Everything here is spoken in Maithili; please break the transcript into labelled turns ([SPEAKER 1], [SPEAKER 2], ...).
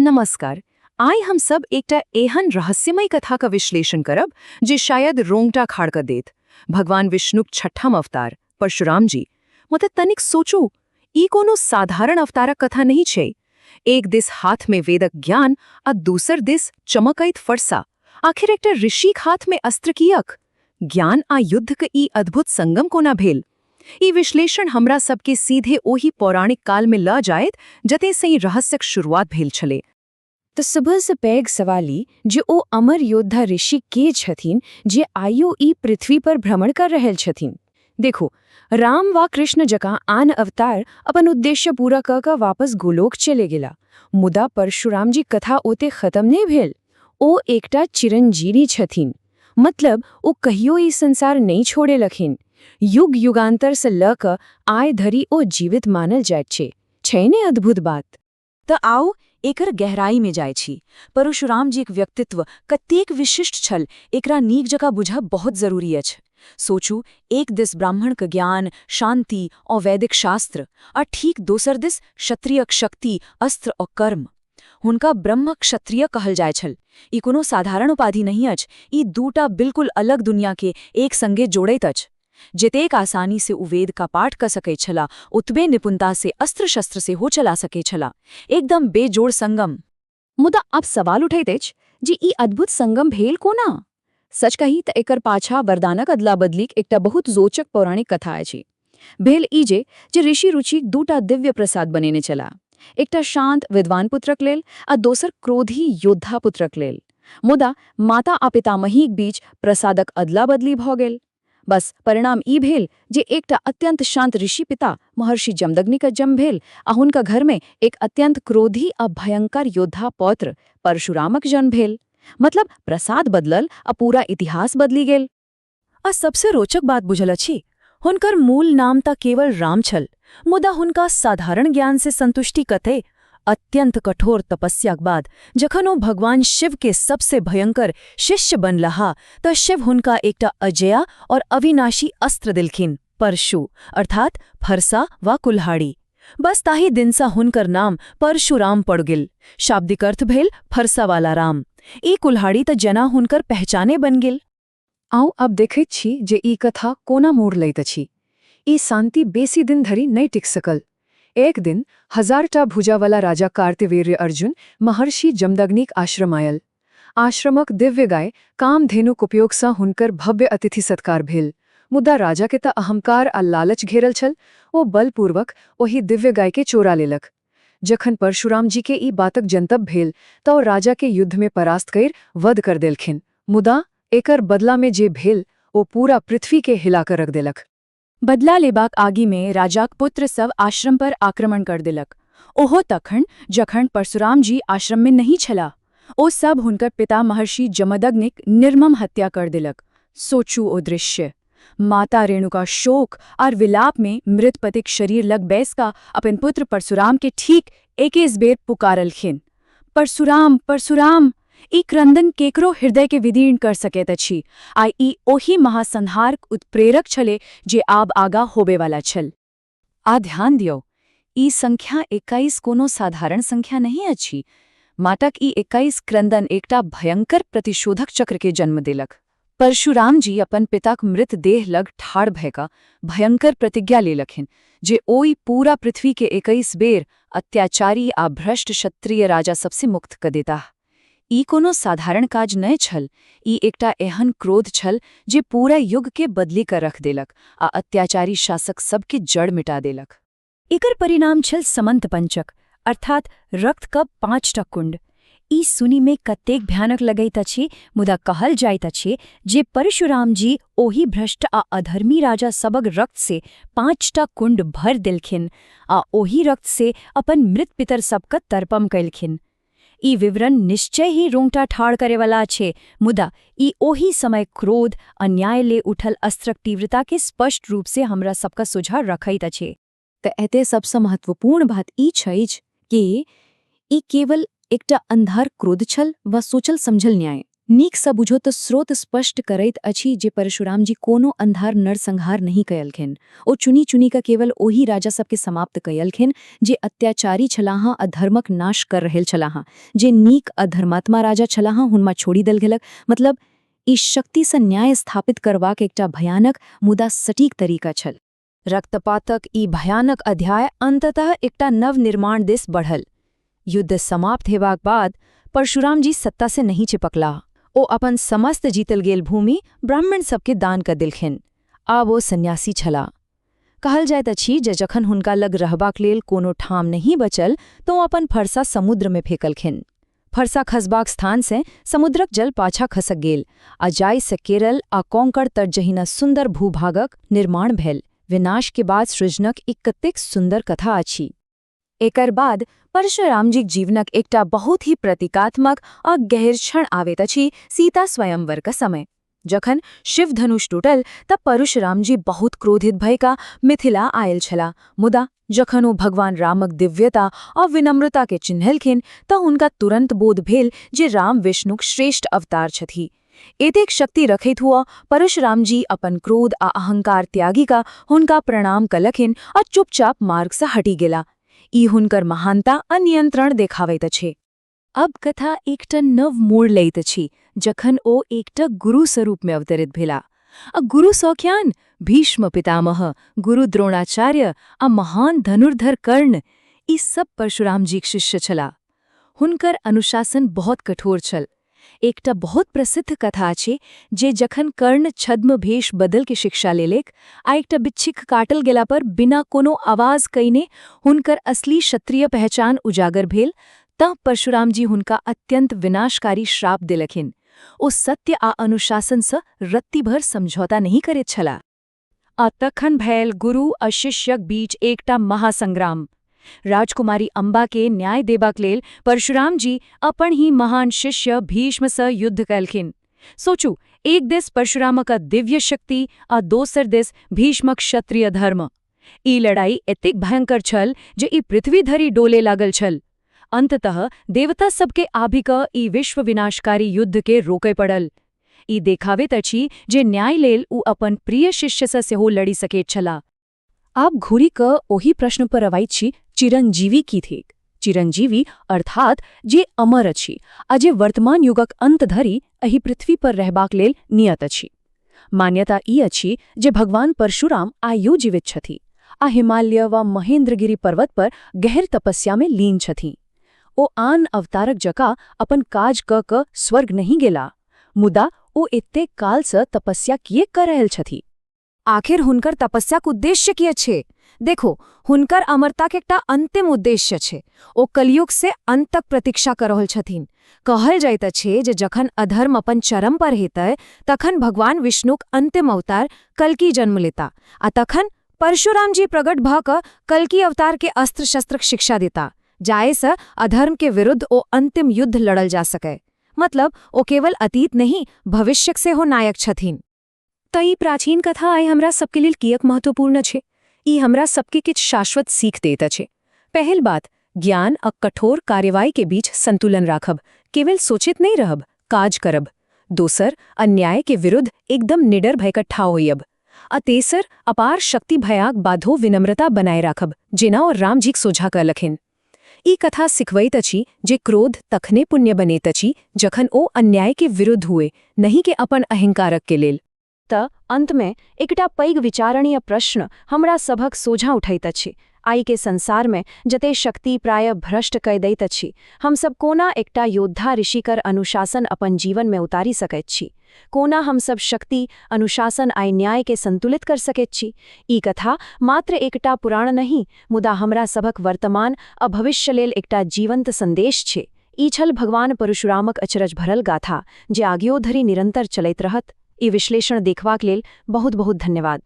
[SPEAKER 1] नमस्कार। आइ हम सब एकटा एहन रहस्यमय कथाक विश्लेषण करब जे शायद रोंगटा खाड़ कऽ देत। भगवान विष्णुक छठम अवतार परशुराम जी। मतलब तनिक सोचू, ई कोनो साधारण अवतारक कथा नहीं छै। एक दिस हाथ में वेदक ज्ञान आ दोसर दिस चमकैत फरसा। आखिर एकटा ऋषिक हाथ में अस्त्र कियक? ज्ञान आ युद्धक ई अद्भुत संगम कोना भेल? ई विश्लेषण हमरा सबके सीधे ओहि पौराणिक काल में ल जायत जते से ई रहस्यक शुरुआत भेल छलै।
[SPEAKER 2] तऽ सबसँ पैघ सवाल ई जे ओ अमर योद्धा ऋषि के छथिन जे आइयो ई पृथ्वी पर भ्रमण कर रहल छथिन। देखो, राम वा कृष्ण जकाँ आन अवतार अपन उद्देश्य पूरा कऽ कऽ वापस गोलोक चले गेला, मुदा परशुराम जी कथा ओते खत्म नहि भेल। ओ एकटा चिरंजीवी छथिन, मतलब ओ कहियो ई संसार नहि छोड़ेलखिन। युग युगांतर से लऽ कऽ आइ धरि ओ जीवित मानल जाइत छै। छै ने अद्भुत बात?
[SPEAKER 3] तऽ आउ, एकर गहराई में जाइ छी। परशुराम जीक व्यक्तित्व कतेक विशिष्ट छल, एकरा नीक जकाँ बुझब बहुत जरूरी अछि। सोचू, एक दिस ब्राह्मणक ज्ञान, शांति और वैदिक शास्त्र आ ठीक दोसर दिस क्षत्रियक शक्ति, अस्त्र और कर्म। हुनका ब्रह्म क्षत्रिय कहल जाइ छल। ई कोनो साधारण उपाधि नहीं अछि। ई दूटा बिल्कुल अलग दुनिया के एक संगे जोड़ैत अछि। जतेक आसानी से उ वेद का पाठ कर सकै छला, ओतबे निपुणता से अस्त्र शस्त्र सेहो चला सकै छला। एकदम बेजोड़ संगम।
[SPEAKER 1] मुदा अब सवाल उठैत अछि जे ई अद्भुत संगम भेल कोना? सच कही तऽ एकर पाछा वरदानक अदला बदलीक एकटा बहुत रोचक पौराणिक कथा अछि। भेल ई जे जे ऋषि रुचिक दूटा दिव्य प्रसाद बनेने छला, एकटा शांत विद्वान पुत्रक लेल आ दोसर क्रोधी योद्धा पुत्रक लेल। मुदा माता आ पितामहीक बीच प्रसादक अदला बदली भऽ गेल। बस परिणाम ई भेल जे एकटा अत्यंत शांत ऋषि पिता महर्षि जमदग्निक जन्म भेल आ हुनका घरमे एक अत्यंत क्रोधी आ भयंकर योद्धा पौत्र परशुरामक जन्म भेल। मतलब प्रसाद बदलल आ पूरा इतिहास बदलि गेल।
[SPEAKER 3] आ सबसे रोचक बात बुझल अछि? हुनकर मूल नाम तऽ केवल राम छल, मुदा हुनका साधारण ज्ञान से संतुष्टि कतै? अत्यंत कठोर तपस्याक बाद जखन ओ भगवान शिव के सबसे भयंकर शिष्य बनलहा, तऽ शिव हुनका एकटा अजेय और अविनाशी अस्त्र देलखिन, परशु, अर्थात फरसा वा कुल्हाड़ी। बस ताही दिनसँ हुनकर नाम परशुराम पड़ गेल। शाब्दिक अर्थ भेल फरसा वाला राम। ई कुल्हाड़ी तऽ जेना हुनकर पहचाने बन गेल।
[SPEAKER 1] आउ, अब देखैत छी जे ई कथा कोना मोड़ लैत अछि। ई शांति बेसी दिन धरि नहि टिक सकल। एक दिन हजारटा भुजावाला राजा कार्तवीर्य अर्जुन महर्षि जमदग्निक आश्रम आयल। आश्रमक दिव्य गाय कामधेनुक उपयोगसँ हुनकर भव्य अतिथि सत्कार भेल। मुदा राजा के तऽ अहंकार आ लालच घेरल छल। ओ बलपूर्वक ओहि दिव्य गाय के चोरा लेलक। जखन परशुराम जी के ई बातक जनतब भेल, तऽ ओ राजा के युद्ध में परास्त कर वध कर देलखिन। मुदा एकर बदला में जे भेल, ओ पूरा पृथ्वी के हिला कर रख देलक।
[SPEAKER 2] बदला लेबाक आगिमे राजाक पुत्र सब आश्रम पर आक्रमण कर देलक, ओहो तखन जखन परशुराम जी आश्रममे नहि छलाह। ओ सब हुनकर पिता महर्षि जमदग्निक निर्मम हत्या कर देलक। सोचू ओ दृश्य! माता रेणुका शोक और विलाप में मृत पतिक शरीर लग बैस का अपन पुत्र परशुराम के ठीक 21 बेर पुकारलखिन, "परशुराम, परशुराम!" ई क्रंदन केकरो हृदय के विदीर्ण कर सकैत अछि आ ई ओही महासंहारक उत्प्रेरक छले जे आब आगा होबेवाला छल।
[SPEAKER 1] आ ध्यान दियौ, ई संख्या 21 कोनो साधारण संख्या नहीं अछि। माताक ई 21 क्रंदन एकटा भयंकर प्रतिशोधक चक्र के जन्म देलक। परशुराम जी अपन पिताक मृत देह लग ठाढ़ भए कऽ भयंकर प्रतिज्ञा लेलखिन जे ओहि पूरा पृथ्वी के 21 बेर अत्याचारी आ भ्रष्ट क्षत्रिय राजा सबसे मुक्त कऽ देताह। ई कोनो साधारण काज नहि छल। ई एकटा एहन क्रोध छल जे पूरा युग के बदली कर रख देलक आ अत्याचारी शासक सबके जड़ मिटा देलक।
[SPEAKER 2] एकर परिणाम छल समंत पंचक, अर्थात रक्त क पाँचटा कुंड। ई सुनिमे कतेक भयानक लगैत अछि, मुदा कहल जाइत अछि जे परशुराम जी ओहि भ्रष्ट आ अधर्मी राजा सबक रक्त से पाँचटा कुंड भर देलखिन आ ओहि रक्त से अपन मृत पितर सबके तर्पण कयलखिन। ई विवरण निश्चय ही रोंगटा ठाढ़ करेवाला छै, मुदा ई ओहि समय क्रोध, अन्याय ले उठल अस्त्रक तीव्रता के स्पष्ट रूप से हमरा सबका सोझा रखैत अछि।
[SPEAKER 1] तऽ एते सबसँ महत्वपूर्ण बात ई छै कि ई केवल एकटा अंधार क्रोध छल वा सोचल समझल न्याय नीकसँ बुझो तऽ स्रोत स्पष्ट करैत अछि जे परशुरामजी कोनो अन्धार नरसंहार नहि कयलखिन। ओ चुनि चुनि कऽ केवल ओहि राजा सबके समाप्त कयलखिन जे अत्याचारी छलाह, अधर्मक नाश कर रहल छलाह। जे नीक अधर्मात्मा राजा छलाह हुनमा छोड़ि देल गेलक। मतलब ई शक्तिसँ न्याय स्थापित करबाक एकटा भयानक मुदा सटीक तरीका छल।
[SPEAKER 3] रक्तपातक ई भयानक अध्याय अंततः एकटा नव निर्माण दिस बढ़ल। युद्ध समाप्त हेबाक बाद परशुरामजी सत्ता से नहीं चिपकलाह। ओ अपन समस्त जीतल गेल भूमि ब्राह्मण सबके दान कर देलखिन। आब ओ सन्यासी छलाह। कहल जाइत अछि जे जखन हुनका लग रहबाक लेल कोनो ठाम नहीं बचल तो ओ अपन फरसा समुद्रमे फेकलखिन। फरसा खसबाक स्थान से समुद्रक जल पाछा खसक गेल आ जाहिसँ केरल आ कोंकण तट जहिना सुन्दर भूभागक निर्माण भेल। विनाश के बाद सृजनक एक कतेक सुन्दर कथा अछि।
[SPEAKER 1] एकर बाद परशुरामजीक जीवनक एकटा बहुत ही प्रतीकात्मक आ गहर क्षण आबैत अछि, सीता स्वयंवरक समय। जखन शिव धनुष टूटल तब परशुरामजी बहुत क्रोधित भए कऽ मिथिला आयल छलाह। मुदा जखन ओ भगवान रामक दिव्यता आ विनम्रता के चिन्हलखिन तऽ हुनका तुरंत बोध भेल जे राम विष्णुक श्रेष्ठ अवतार छथि। एतेक शक्ति रखैत हुआ परशुरामजी अपन क्रोध आ अहंकार त्यागी का हुनका प्रणाम कलखिन आ चुपचाप मार्ग से हटि गेला। ई हुनकर महानता आ नियंत्रण देखाबैत अछि। अब कथा एकटा नव मोड़ लैत अछि जखन ओ एकटा गुरु स्वरूपमे अवतरित भेला। आ गुरु सौख्यान भीष्म पितामह, गुरु द्रोणाचार्य आ महान धनुर्धर कर्ण, ई सब परशुरामजीक शिष्य छलाह। हुनकर अनुशासन बहुत कठोर छल। एकटा बहुत प्रसिद्ध कथा अछि जे जखन कर्ण छद्म भेष बदल के शिक्षा लेलेक आ एकटा बिच्छीक काटल गेला पर बिना कोनो आवाज कयने हुनकर असली क्षत्रिय पहचान उजागर भेल, तँ परशुरामजी हुनका अत्यंत विनाशकारी श्राप देलखिन। ओ सत्य आ अनुशासनसँ रत्ती भर समझौता नहीं करैत छलाह। आ तखन भेल गुरु आ शिष्यक बीच एकटा महासंग्राम। राजकुमारी अम्बा के न्याय देबाक लेल परशुरामजी अपन ही महान शिष्य भीष्मसँ युद्ध कयलखिन। सोचू, एक दिस परशुरामक दिव्य शक्ति आ दोसर दिस भीष्मक क्षत्रिय धर्म। ई लड़ाई एतेक भयंकर छल जे ई पृथ्वी धरि डोले लागल छल। अंततः देवता सबके आबि कऽ ई विश्व विनाशकारी युद्ध के रोकय पड़ल। ई देखाबैत अछि जे न्याय लेल ओ अपन प्रिय शिष्यसँ सेहो लड़ि सकैत छलाह। आब घुरि कऽ ओहि प्रश्न पर अबैत छी, चिरंजीवी की थिक? चिरंजीवी अर्थात जे अमर अछि आ जे वर्तमान युगक अंत धरि एहि पृथ्वी पर रहबाक लेल नियत अछि। मान्यता ई अछि जे भगवान परशुराम आइयो जीवित छथि आ हिमालय वा महेंद्रगिरी पर्वत पर गहर तपस्या में लीन छथि। ओ आन अवतारक जकाँ अपन काज कऽ कऽ स्वर्ग नहि गेला, मुदा ओ एतेक कालसँ तपस्या किएक कऽ रहल छथि?
[SPEAKER 3] आखिर हुनकर तपस्याक उद्देश्य की छै? देखो, हुनकर अमरताक एकटा अंतिम उद्देश्य छै। ओ कलयुग से अंत तक प्रतीक्षा कर रहल छथिन। कहल जाइत अछि जे जखन अधर्म अपन चरम पर हेतै तखन भगवान विष्णुक अंतिम अवतार कल्कि जन्म लेता आ तखन परशुराम जी प्रकट भऽ कऽ कल्कि अवतार के अस्त्र शस्त्रक शिक्षा देता, जाहिसँ अधर्म के विरुद्ध ओ अंतिम युद्ध लड़ल जा सकै। मतलब ओ केवल अतीत नहीं, भविष्यक सेहो नायक छथिन।
[SPEAKER 1] तऽ ई प्राचीन कथा आइ हमरा सबके लेल किएक महत्वपूर्ण छै? ई हमरा सबके किछु शाश्वत सीख दैत अछि। पहिल बात, ज्ञान आ कठोर कार्रवाई के बीच संतुलन राखब, केवल सोचित नहीं रहब, काज करब। दोसर, अन्याय के विरुद्ध एकदम निडर भय कऽ ठाढ़ होइब। आ तेसर, अपार शक्ति भयाक बाधो विनम्रता बनाए राखब, जेना ओ रामजीक सोझा कहलखिन। ई कथा सिखबैत अछि जे क्रोध तखने पुण्य बनैत अछि जखन ओ अन्याय के विरुद्ध हुए, नहीं के अपन अहंकारक के लेल।
[SPEAKER 3] तऽ अंतमे एकटा पैघ विचारणीय प्रश्न हमरा सभक सोझाँ उठैत अछि। आइ के संसारमे जते शक्ति प्राय भ्रष्ट कय दैत अछि, हमसब कोना एकटा योद्धा ऋषिकर अनुशासन अपन जीवनमे उतारि सकैत छी? कोना हमसब शक्ति, अनुशासन आ न्याय के संतुलित कर सकैत छी? ई कथा मात्र एकटा पुराण नहि, मुदा हमरा सभक वर्तमान आ भविष्य लेल एकटा जीवंत संदेश छै। ई छल भगवान परशुरामक अचरज भरल गाथा, जे आगियो धरि निरंतर चलैत रहत। ई विश्लेषण देखबाक लेल बहुत बहुत धन्यवाद।